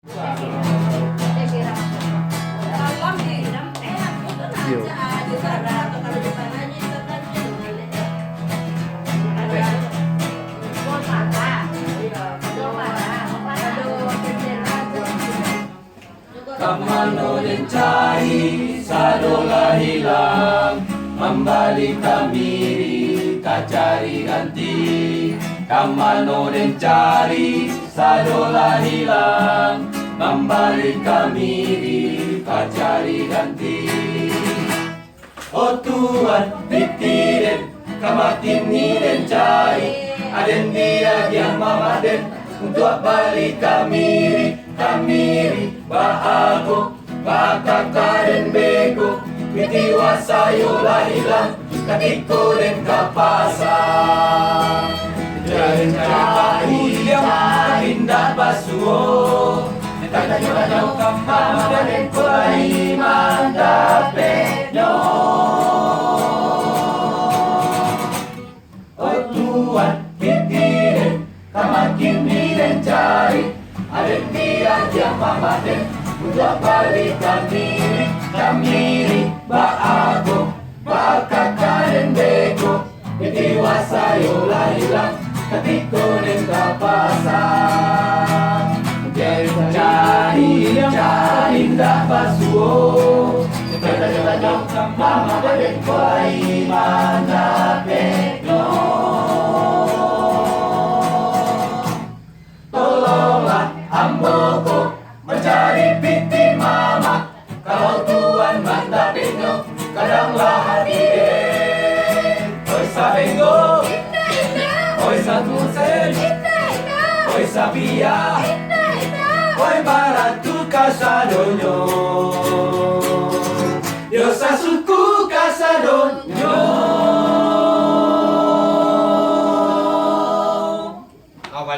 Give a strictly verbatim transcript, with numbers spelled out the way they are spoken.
Iyo. Kamano den cari, sado lah ilang, mambali kamiri ka cari ganti. Kamano den cari, sado lah ilang, mambali kamiri ka cari ganti. Oh Tuhan, pitih den, kama kini den cari, aden diagiah mamak den, untuak bali kamiri, kamiri, baago, baa kaka den beko, pitih wasayo lah ilang, katiko den ka pasa. Cari-cari, tapi indak basuo. Tanyo-tanyo ka mamak den, kok lai mandapeknyo. Oh Tuhan, pitih den, kama kini den cari, aden diagiah mamak den, untuak bali kamiri, kamiri, baago, baa kaka den beko, pitih wasayo lah ilang, katiko den ka pasa. Cari-cari, cari indak basuo, tanyo-tanyo ka mamak den, kok lai mandapeknyo. Tolonglah ambo ko mancari pitih mamak. Kalau Tuhan mandapeknyo, kadanglah ati den. Oi Sabenggo, oi Samusen, oi Sabia, oi maratu kasadonyo.